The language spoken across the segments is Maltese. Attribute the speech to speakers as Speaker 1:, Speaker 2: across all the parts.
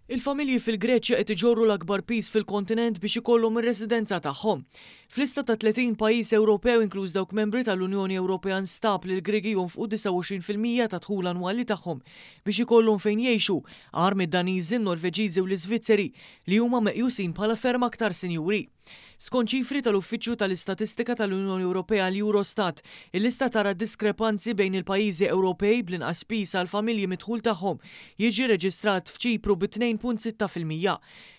Speaker 1: Il-familji fil-Greċja qed iġorru l-akbar piż fil-kontinent biex ikollhom ir-residenza tagħhom. F'lista ta' 30 pajjiż Ewropew inkluż dawk membri tal-Unjoni Ewropea nstab li l-Griegi jonfqu 29% tad-dħul annwali tagħhom biex ikollhom fejn jgħixu, agħar mid-Daniżi, n-Norveġiżi u l-Iżvizzeri li huma meqjusin bħala ferm aktar sinjuri. Skont ċifri tal-Uffiċċju tal-Istatistika tal-Unjoni Ewropea l-Eurostat, il-lista tara diskrepanzi bejn il-pajjiżi Ewropej bl-inqas piż għall-familji mid-dħul tagħhom jiġi reġistrat f'Ċipru bi 2.6%.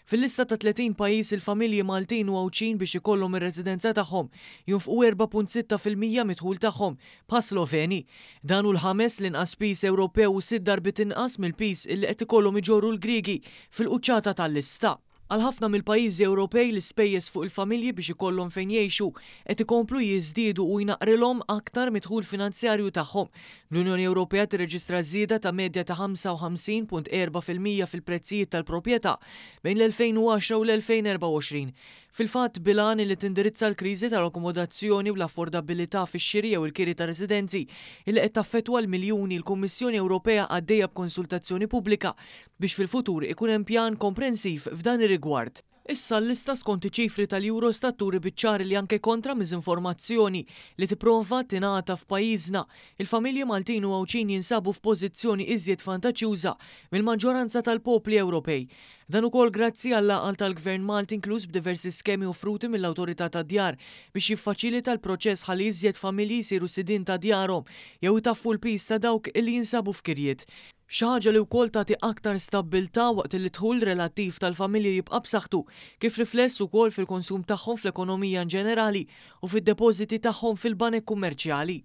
Speaker 1: Fil-lista ta' 30 pajjiż il-familji Maltin u Għawdxin biex ikollhom ir-residenza tagħhom jonfqu 4.6% mid-dħul tagħhom bħas-Sloveni. Dan hu l-ħames l-inqas piż Ewropew u sitt darbiet inqas mill-piż illi qed ikollhom iġorru l-Griegi fil-quċċata tal-lista. Għal ħafna mill-pajjiżi Ewropej l-ispejjeż fuq il-familji biex ikollhom fejn jgħixu qed ikomplu jiżdiedu u jnaqqrilhom aktar mid-dħul finanzjarju tagħhom. L-Unjoni Ewropea tirreġistra żieda ta' medja ta' 55.4% fil-prezzijiet tal-proprjetà bejn l-2010 u l-2024. Fil-fatt, bil-għan li tindirizza l-kriżi tal-akkomodazzjoni u l-affordabilità fix-xiri jew il-kiri ta' residenzi illi qed taffettwa l-miljuni, l-Kummissjoni Ewropea għaddejja b'konsultazzjoni pubblika biex fil-futur ikun hemm pjan komprensiv f'dan ir-rigward. Issa l-lista skont iċ-ċifri tal-Eurostat turi biċ-ċar li anke kontra miżinformazzjoni li tipprova tingħata f'pajjiżna, il-familji Maltin u Għawdxin jinsabu f'pożizzjoni iżjed vantaġġjuża mill-maġġoranza tal-popli Ewropej. Dan ukoll grazzi għall-għaqal tal-Gvern Malti inkluż b'diversi skemi offruti mill-Awtorità tad-Djar biex jiffaċilita l-proċess ħalli iżjed familji jsiru sidien ta' djarhom jew itaffu l-piż ta' dawk illi jinsabu f'kirjiet. Xi ħaġa li wkoll tagħti aktar stabbiltà waqt li d-dħul relattiv tal-familji jibqa' b'saħħtu, kif rifless ukoll fil-konsum tagħhom fl-ekonomija in ġenerali u fid-depożiti tagħhom fil-banek kummerċjali.